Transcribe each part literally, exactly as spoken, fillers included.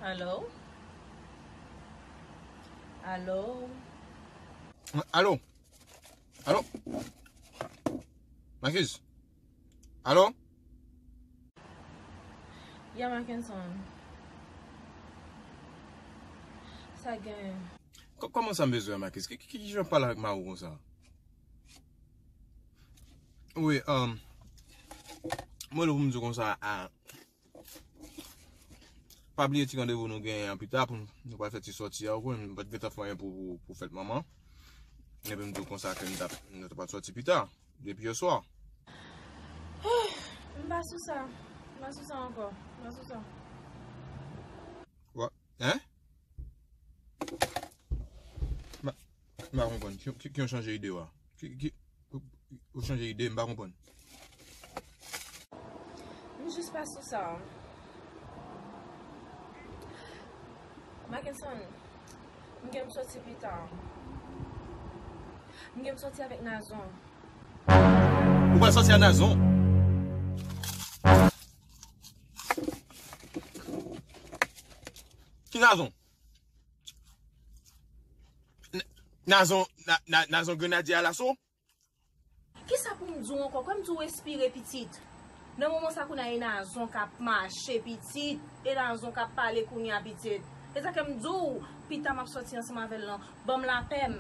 Alo? Alo? Alo? Alo? Marcus? Alo? Ya, Mackenson. Sa gen? Kò- Kòman sa m bezwen, Marcus? Ki, ki, ki jan w pale avèk mari w konsa? Wi, um, mwen, lè pou m di w konsa, a, pa bliye ti randevou nou genyen an pita pou n- nou pral fè ti sòti a, ou konn, m pa t gentan fè anyen pou, pou, pou fèt manman. Epi m di w konsa ke nou t ap, nou t ap sòti pita, depi yè swa. M pa sou sa. M pa sou sa ankò. M pa sou sa. Wa- Hein? M pa- m pa konprann. Ki, ki, ki w chanje ide w a? Ki, ki, ou, ou chanje ide, m pa konprann. M jis pa sou sa. Mackenson, m gen m sòti pita. M gen m sòti avèk Nazon. Ou pral sòti a Nazon? Ki Nazon? N- Nazon, na, na, Nazon Grenadye Alaso? Kisa pou m di w ankò? Kwè m di w respire, pitit. Nan moman sa kounye a, e Nazon k ap mache, pitit. E Nazon k ap pale kounye a, pitit. E sa ke m di w, pita m ap sòti ansanm avè l lan. Ban m lapè m.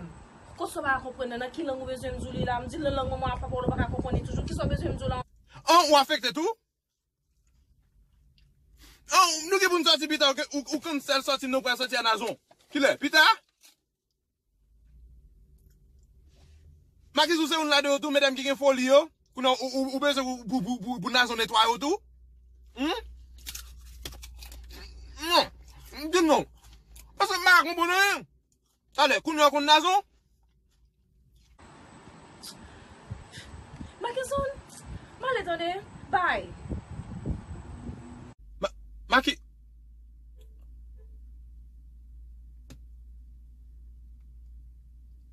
Kòm sa w pa ka konprann nan, nan ki lang ou bezwen m di w li la? M di l nan lang mwen, mwen ap pale, ou pa ka konprann li toujou. Kisa w bezwen m di w la? An, ou afekte tou? An, nou gen pou n sòti pita, ou, ou, ou cancel sòti, nou pral sòti a Nazon. Kilè? Pita? Makis, ou se youn ladan yo tou, medam ki gen foli yo. Kounye a, ou, ou, ou bezwen pou, pou, pou, pou, pou Nazon netwaye w tou? Hmm? Non. Di m non. Paske m pa konprann anyen. Talè, kounye a w konn Nazon? Mackenson, m ale tande. Bay. Ma, Maki.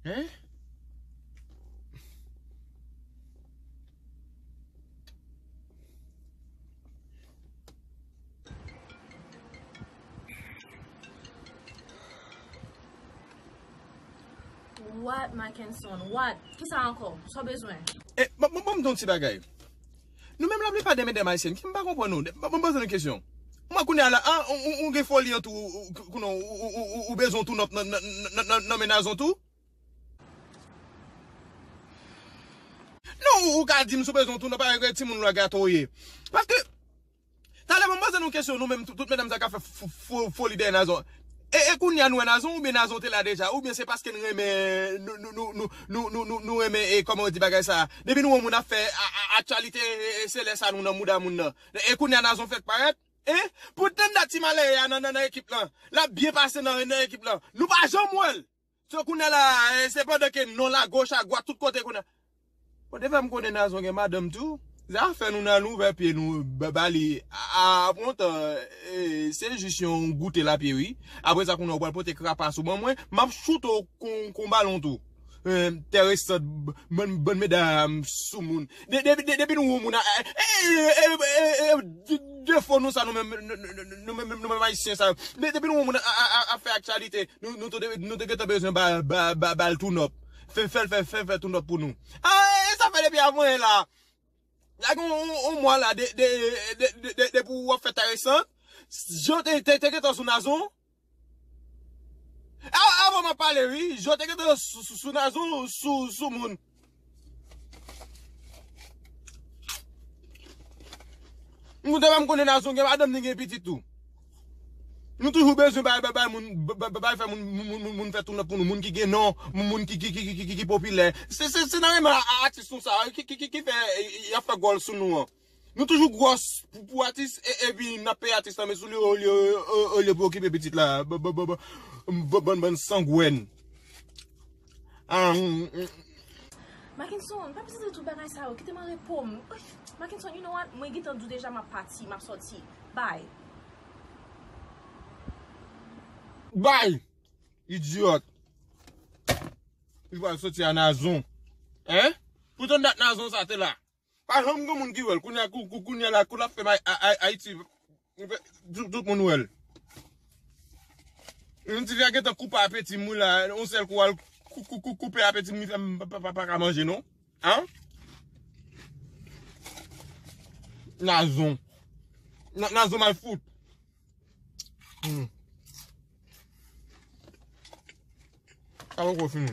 Hein? What, Mackenson? What? Kisa ankò? Sa w bezwen? E, bon, bon, bon, m di yon ti bagay. Nou menm laplipa de medam ayisyèn, ki m pa konprann nou. Bon, bon, poze nou kesyon. Mwen kounye a la, a, ou, ou, ou gen foli an tou, ou, ou, ou, ou, ou, ou, ou bezwen tou nòp nan, nan, nan, nan, nan men Nazon tou? Non, ou, ou ka di m si w bezwen tou nòp, parèt timoun lwa gato w ye. Paske, talè mwen poze nou kesyon, nou menm, tout, tout medam sa ka fè fo-, fo-, foli dèyè Nazon. E, e kounye a nou wè Nazon, oubyen Nazon te la deja, oubyen se paske n renmen, nou, nou renmen, e kòman yo di bagay sa, depi nou wè yon moun ap fè a, a, aktyalite, e, e se lè sa nou nan mouda moun nan. E kounye a Nazon fèk parèt, e, pou tann dat ti malere a nan, nan, nan ekip lan, l ap byen pase nan, nan ekip lan. Nou pa janm wè l. So, kounye a la, e, se pandan ke non l agoch, adwat, tout kote kounye a. Bon, te fè m konnen Nazon gen madanm tou. Zafè nou nan nou ouvè pye nou ba, ba li a, a, a pran tan, e, se jis yon goute lapye, wi. Apre sa, kounye a, ou pral pote krapas ou ban mwen, m ap choute w kon, kon balon tou. E, tèresant, b-, bann, bann medam soumoun. De, de, de, depi nou wè yon moun a, e, e, e, e, e, de, defo nou sa, nou menm, nou, nou, nou, nou menm, nou menm ayisyen sa. De, depi nou wè yon moun a, a, a, a fè aktyalite, nou, nou te, nou te gentan bezwen ba, ba, ba, ba l tou nòp. Fè, fè l fè, fè, fè tou nòp pou nou. A, e sa fè depi avan yè la. Lage yon, yon, yon mwa la, de, de, de, de, depi w ap fè tèresant, jan te, te, te gentan sou Nazon. A, avan m ap pale, wi. Jan te gentan sou, sou, sou Nazon, sou, sou moun. M kontan pa m konnen Nazon gen madanm, li gen pitit tou. Nou toujou bezwen bay, bay, bay moun, bay, bay, bay fè moun, moun, moun, moun, moun fè tou nòp pou nou, moun ki gen non, moun, moun ki, ki, ki, ki, ki, ki popilè. Se, se, se nan renmen a, a, atis nou sa, ki, ki, ki, ki fè, e, e, y ap fè gòl sou nou an. Nou toujou gwòs pou, pou atis, e, epi n ap peye atis lan, men sou li, olye, o, olye pou okipe pitit la, ba, ba, ba, ba, ba, bann, bann sangwèn. Ah, mm, mm. Mackenson, pa bezwen di tout bagay sa yo, kite m an repo m. Oy, Mackenson, you know what? Mwen gentan di w deja m ap pati, m ap sòti. Bye. Bye! Idyòt! Li pral sòti a Nazon. Hein? Poutan dat Nazon sa te la. Pa janm gen moun ki wè l. Kounye a, kou-, kou-, kounye a la, kou l ap fè may-, a-, a-, Ayiti, tout, tout moun wè l. Yon ti vè gentan koupe apeti m wi la. Yon sèl kou al kou- kou- kou- koupe apeti m, li fè m pa- pa- pa- pa ka manje non. Hein? Nazon. Na- Nazon mal fout. Hmm. Sa poko fini.